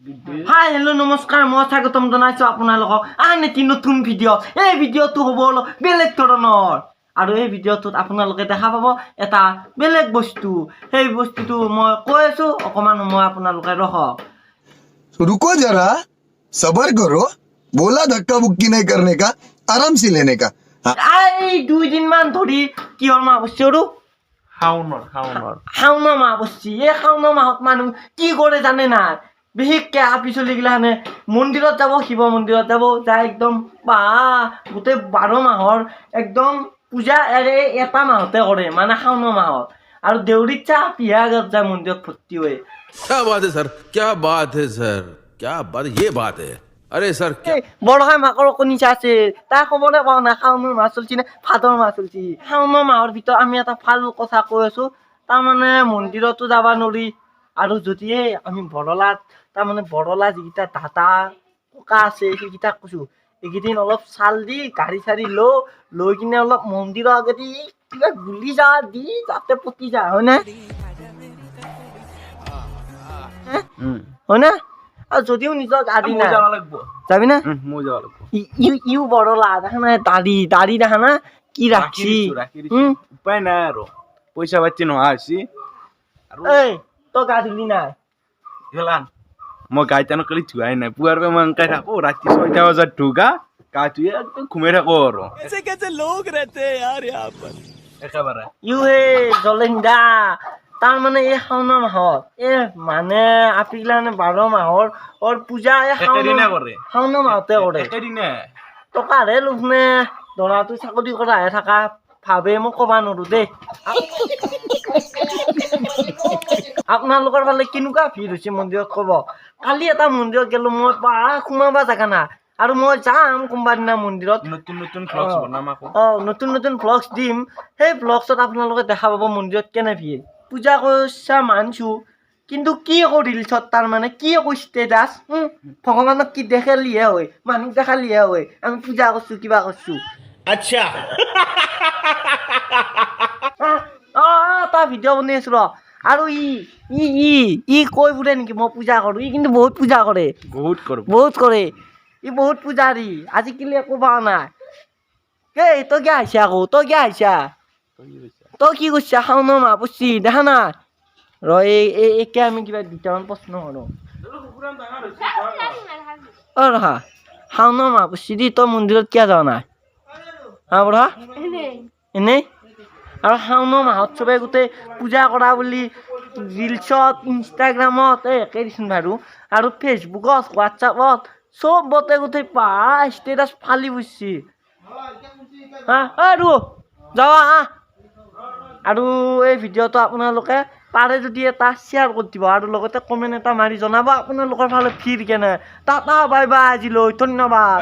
হাই, hello', নমস্কাৰ। মই স্বাগতম জনাইছোঁ আপোনালোকক আন এটি নতুন ভিডিঅ'। এই ভিডিঅ'টো হ'ব অলপ বেলেগ ধৰণৰ আৰু এই ভিডিঅ'টোত আপোনালোকে দেখা পাব এটা বেলেগ বস্তু। সেই বস্তুটো মই কৈ আছোঁ, অকণমান সময় আপোনালোকে ৰখক। रुको जरा, सबर करो। बोला धक्का मुक्की नहीं करने का, आराम से लेने का, हाँ। এই 2 দিনমান ধৰি কিহৰ মাহ পৰছি আৰু? শাওনৰ, শাওনৰ। শাওনৰ মাহ পৰছি। এই শাওনৰ মাহত মানুহ কি কৰে জানে নাই? বিশেষকৈ আপি চলিগিলাখানে মন্দিৰত যাব, শিৱ মন্দিৰত যাব, যাই একদম বা গোটেই 12 মাহৰ একদম পূজা এৰে এটা মাহতে কৰে, মানে শাওনৰ মাহত। আৰু দেউৰীত চাহ পিহা আগত যায়, মন্দিৰত ভৰ্তি হৈ। क्या बात है सर, क्या बात है सर, क्या बात, ये बात है। अरे सर, क्या এই বৰষা মাকৰ কণী আছে, তাৰ খবৰে পোৱা নাই শাওনৰ মাহ চলছি নে ভাদৰ মাহ চলছি। শাওনৰ মাহৰ ভিতৰত আমি এটা ভাল কথা কৈ আছো, তাৰমানে মন্দিৰতো যাব নোৱাৰি। আৰু যদিহে আমি বৰলাত, তাৰমানে বৰলা যিকেইটা দাদা ককা আছে, সেইকেইটাক কৈছো, এইকেইদিন অলপ চাল দি গাড়ী চাড়ী লৈ কিনে অলপ মন্দিৰৰ আগেদি কিবা গুলি যা দি যাতে পতি যায়, হয়নে? হে? হয়নে? আৰু যদিও নিজৰ গাড়ী মই নাই যাব লাগিব। যাবি না? মই যাব লাগিব। ইউ বৰলা দেখা নাই? দাড়ি দাড়ি দেখা না কি ৰাখি ৰাখছি? দিছো, ৰাখি দিছো। উপায় নাই আৰু, পইচা পাতি নোহোৱা হৈছে আৰু। এই, তই গা ধুলি নাই? গেলান মই গা এতিয়া কালি ধোৱাই নাই। পুৱাৰ পৰা মই এনেকে থাকো, ৰাতি 6টা বজাত ধু গা। গা ধুই একদম ঘুমাই থাকো আৰু একেবাৰে। ইউ হে জলেন্দা। তাৰমানে এই শাওনৰ মাহত এই মানে আপিগিলা মানে 12 মাহৰ অৰ পূজা এই শাওনৰ একেদিনাই কৰে। শাওনৰ মাহতে কৰে। একেদিনাই। টকাৰহে লোভ নে দৰাটো চাকৰি কৰাহে থাকা ভাবে, মই ক'বা নোৱাৰো দেই। আপোনালোকৰ ফালে কেনেকুৱা ভিৰ হৈছে মন্দিৰত ক'ব। কালি এটা মন্দিৰত গ'লো মই, বা সোমাবা জেগা নাই। আৰু মই যাম কোনোবা দিনা মন্দিৰত। নতুন নতুন ভ্লগছ বনাম আকৌ। অঁ, নতুন নতুন ভ্লগছ দিম। সেই ভ্লগছত আপোনালোকে দেখা পাব মন্দিৰত কেনে ভিৰ। পূজা কৰিছা মানছোঁ, কিন্তু কি আকৌ ৰিলছত তাৰমানে কি আকৌ ষ্টেটাছ, ভগৱানক কি দেখালিহে হয়, মানুহক দেখালিহে হয় আমি পূজা কৰিছোঁ, কিবা কৰিছোঁ। আচ্ছা। অঁ, এটা ভিডিঅ' বনাই আছোঁ ৰ। আৰু ই ই ই ই কৈ ফুৰে নেকি মই পূজা কৰোঁ? ই কিন্তু বহুত পূজা কৰে। বহুত কৰোঁ। বহুত কৰে ই, বহুত পূজাৰী। আজিকালি একো পোৱা নাই। এই তই কিয় আহিছা আকৌ? তই কিয় আহিছা? তই কি কৰিছা? শাওনৰ মাহ পৰছি, দেখা নাই? ৰ, এই একে আমি কিবা দুটামান প্ৰশ্ন কৰোঁ। অ ৰহা, শাওনৰ মাহ পৰছি দি তই মন্দিৰত কিয় যোৱা নাই? হা বৰহা? এনেই। আৰু শাওনৰ মাহত চবে গোটেই পূজা কৰা বুলি ৰিলচত, ইনষ্টাগ্ৰামত, এই একেই দিচোন বাৰু, আৰু ফেচবুকত, হোৱাটছআপত চবতে গোটেই পা ষ্টেটাছ ফালি পৰিছি। হা আৰু যাৱা আহ। আৰু এই ভিডিঅ'টো আপোনালোকে পাৰে যদি এটা শ্বেয়াৰ কৰি দিব আৰু লগতে কমেণ্ট এটা মাৰি জনাব আপোনালোকৰ ফালে ভিৰ কেনে। টাটা, বাই বাই আজিলৈ, ধন্যবাদ।